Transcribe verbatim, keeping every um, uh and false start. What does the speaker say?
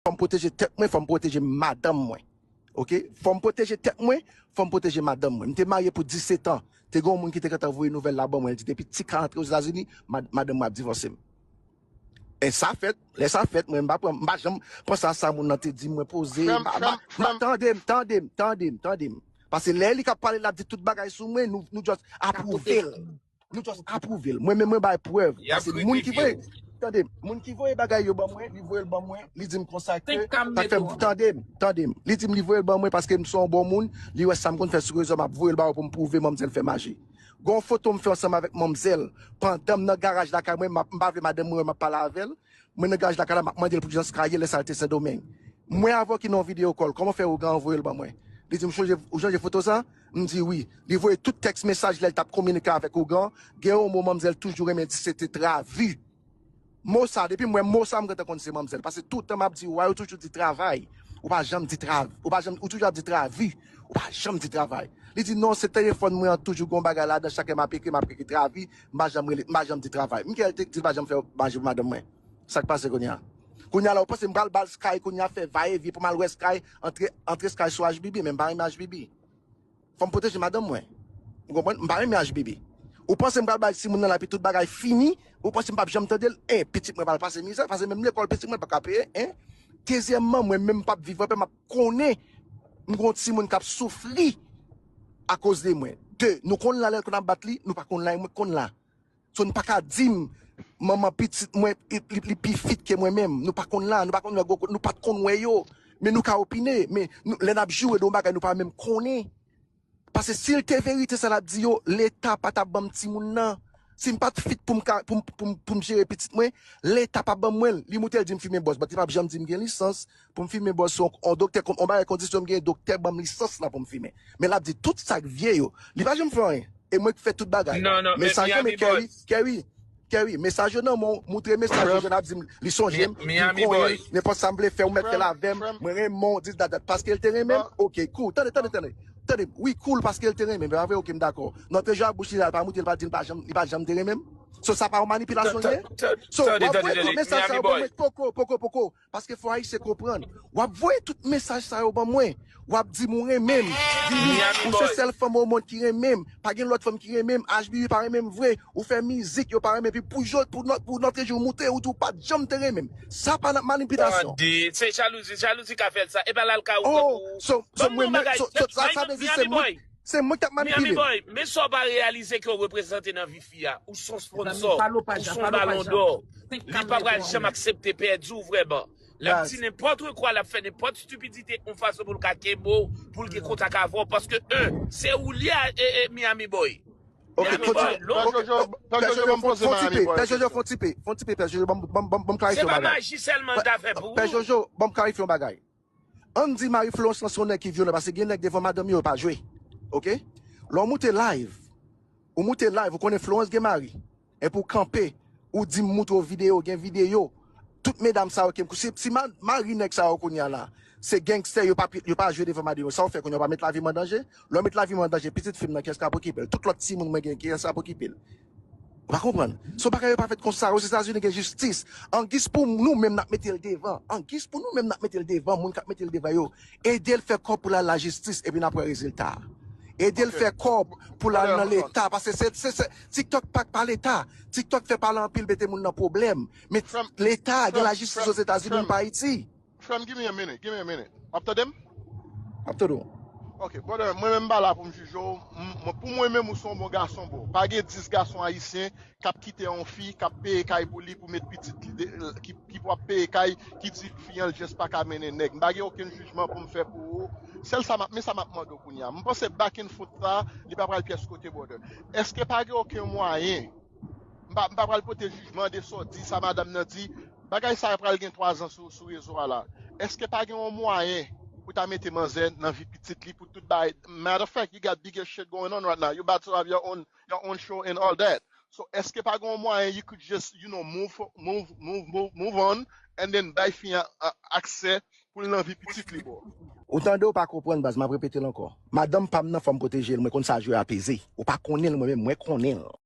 fò m pwoteje tèt mwen, fò m pwoteje madanm mwen. Oke? Fò m pwoteje tèt mwen, fò m pwoteje madanm mwen. M te marye pou disèt an. Te gen yon moun ki te gentan voye nouvèl la ban mwen. Li di depi Tika antre Ozetazini, mad- madanm mwen ap divòse m. E sa fèt, lè sa fèt, mwen m pa pran, m pa janm panse a sa moun nan te di mwen poze. M pa- m pa- m pa- Tande m, tande m, tande m, tande m. Paske lè li k ap pale, l ap di tout bagay sou mwen, nou, nou just apwouve l. Nou just apwouve l. Mwen menm, mwen bay prèv. Paske moun ki voye, tande, moun ki voye bagay yo ban mwen, li voye l ban mwen, li di m konsa ke, sa k fè m, tande m, tande m. Li di m li voye l ban mwen paske m se yon bon moun, li wè sa m konn fè sou rezo, m ap voye l ba ou pou m pwouve manmzèl fè maji. Gon foto m fè ansanm avèk manmzèl, pandan m nan garaj lakay mwen, m ap- m pa vle madanm mwen wè m ap pale avè l, mwen nan garaj lakay la, m ap mande l pou jan sa ye lè sa l te Sendomeng. Mwen avè w ki nan yon video call, kòman fè ougan an voye l ban mwen? Li di m, chonje, ou chanje foto sa? M di wi. Li voye tout tèks mesaj lè l t ap kominike avèk ougan. Gen yon mo manmzèl toujou renmen di se te travi. Mo sa, depi m wè mo sa, m gentan konn se manmzèl. Paske toutan m ap di, ou wè, ou toujou di travay. Ou pa janm di trav, ou pa janm, ou toujou ap di travi. Ou pa janm di travay. Li di non, se telefòn mwen an toujou gon bagay ladan, chak lè m ap ekri, m ap ekri travi, m pa janm rele, m pa janm di travay. M kè l te di l pa janm fè maji pou madanm mwen. Sa k pase kounye a? Kounye a la, ou panse m pral ba l Sky kounye a, fè va e vyen pou m al wè Sky, antre, antre Sky sou H B B, men m pa renmen H B B. Fò m pwoteje madanm mwen. Ou konprann? M pa renmen H B B. Ou panse m pral bay timoun nan la, epi tout bagay fini? Ou panse m p ap janm tande l? En, pitit mwen pral pase mizè, paske menm lekòl pitit mwen pa ka peye, en? Dezyèmman, mwen menm m p ap viv anpè, m ap konnen m gon timoun k ap soufri akoz de mwen. De, nou konn la lè l konn ap bat li, nou pa konn la, e mwen k konn la. So, nou pa ka di m, manman pitit mwen, li, li, li pi fit ke mwen menm. Nou pa konn la, nou pa konn wè gwo, nou pa t konn wè yo. Men nou ka opine, men nou, lè n ap joure de yon bagay, nou pa menm konnen. Paske si l te verite sa l ap di yo, Leta pa t ap ban m timoun nan. Si m pa t fit pou m ka, pou m, pou m, pou m jere pitit mwen, Leta p ap ban mwen l. Li moute l di m fimen bòs, but li p ap janm di m gen lisans pou m fimen bòs. Se yon, yon doktè, yon bagay kondisyon m gen, doktè ban m lisans la pou m fimen. Men l ap di tout sa k vye yo. Li pa janm fè anyen. E mwen k fè tout bagay. Non, non, men Mesaj lan, Miami men Boy. Kerry, Kerry, Kerry, mesaj yo nan men w, moutre mesaj yo, Frè m, jan ap di m, li sonje m, Mi- li Miami konnen Boy. Nenpòt sa m vle fè, ou mèt fè l avè m, frè m, mwen renmen w, dis dat dat. Paske l te renmen m, ah, oke, cool. Tande, tande, tande. Tande, wi, cool, paske l te renmen m, pa vre, oke, m dakò. Nòt rejo a bouch li la, l pa moute, l pa di, l pa janm, li pa janm te renmen m. So, sa pa yon manipilasyon l ye? So, w ap voye tout mesaj sa yo ban mwen, poko, poko, poko. Paske fò Ayisyen konprann. W ap voye tout mesaj sa yo ban mwen. W ap di m ou renmen m. Vini, ou se sèl fanm o mond ki renmen m. Pa gen lòt fanm ki renmen m. H B B pa renmen m vre. Ou fè mizik, yo pa renmen. Epi pou jodi, pou nòt, pou nòt rejo moute, ou di w pa t janm te renmen m. Sa pa nan manipilasyon. Tande, se jalouzi, jalouzi ka fè l sa. E pa la l ka ouvè pou ou. So, so, mwen, so, so, sa, sa vle di se mwen, se mwen k t ap manipile. Miami Boy, men sa w pa reyalize ke w reprezante nan vi fi a. Ou se yon sponsò, ou se yon balon dò. Li pa pral janm aksepte pèdi w vrèman. L ap di nenpòt kwa, l ap fè nenpòt stipidite yon fason pou l ka kenbe w, pou l gen kontak avè w. Paske, en, se ou li a, e, e, Miami Boy. Miami Boy, lon. Pè Jojo, ban m poze Miami Boy yon kesyon. Pè Jojo, fon ti pe, fon ti pe, Pè Jojo, ban m, ban m, ban m klarifye yon bagay. Se pa maji sèlman l ta fè pou ou. Pè Jojo, ban m klarifye yon bagay. Ann di Marie Florence lan se yon nèg ki vyolan, paske gen nèg devan madanm yo, yo pa jwe. Oke? Lè w moute live, ou moute live, ou konnen Florence gen mari. Epi w kanpe, ou di m moutre w videyo, gen videyo. Tout medam sa yo ke m, si, si ma- mari nèg sa yo kounye a la, se gangstè, yo pa pi- yo pa jwe devan madanm yo, sa w fè kounye a, w pa met lavi m an danje? Lè w met lavi m an danje, pitit fi m nan, kiyès k ap okipe l? Tout lòt timoun mwen gen, kiyès k ap okipe l? Ou pa konprann? So bagay yo pa fèt konsa. Ozetazini gen jistis. Angiz pou nou menm n ap mete l devan. Angiz pou nou menm n ap mete l devan. Moun k ap mete l devan yo, ede l fè kòb pou l al lajistis, epi n ap wè rezilta a. Ede l fè kòb pou l al nan Leta. Paske se, se, se, TikTok pa, pa Leta. TikTok fè pale anpil, mete moun nan pwoblèm. Men Leta gen lajistis Ozetazini, pa Ayiti. Frè m, give me a minute, give me a minute. W ap tande m? M ap tande w. Ok, brother, mwen menm m pa la pou m jije w. M- mwen- Pou mwen menm, ou se yon bon gason, bro. Pa gen dis gason ayisyen k ap kite yon fi, k ap peye kay pou li, pou met pitit li, de- ki, ki pou ap peye kay, ki di fi an l just pa ka mennen nèg. M pa gen okenn jijman pou m fè pou ou. Sèl sa m ap, men sa m ap mande w kounye a. M panse back and forth sa, li pa pral pyès kote, brother. Èske pa gen okenn mwayen M pa, m pa pral pote jijman de sa w di, sa madanm nan di. Bagay sa a pral gen twa zan sou, sou rezo a la. Èske pa gen yon mwayen pou ta mete manzè nan vi pitit li pou tout bagay? Matter of fact, you got bigger shit going on right now. You about to have your own, your own show and all that. So, èske pa gen yon mwayen you could just, you know, move, move, move, move, move on and then bay fi an, a, aksè pou l nan vi pitit li, bro? Ou tande, ou pa konprann, baz, m ap repete l ankò. Madanm pa m nan, fò m pwoteje l. Mwen konn sa jwe a peze. Ou pa konnen l, mwen menm, mwen konnen l.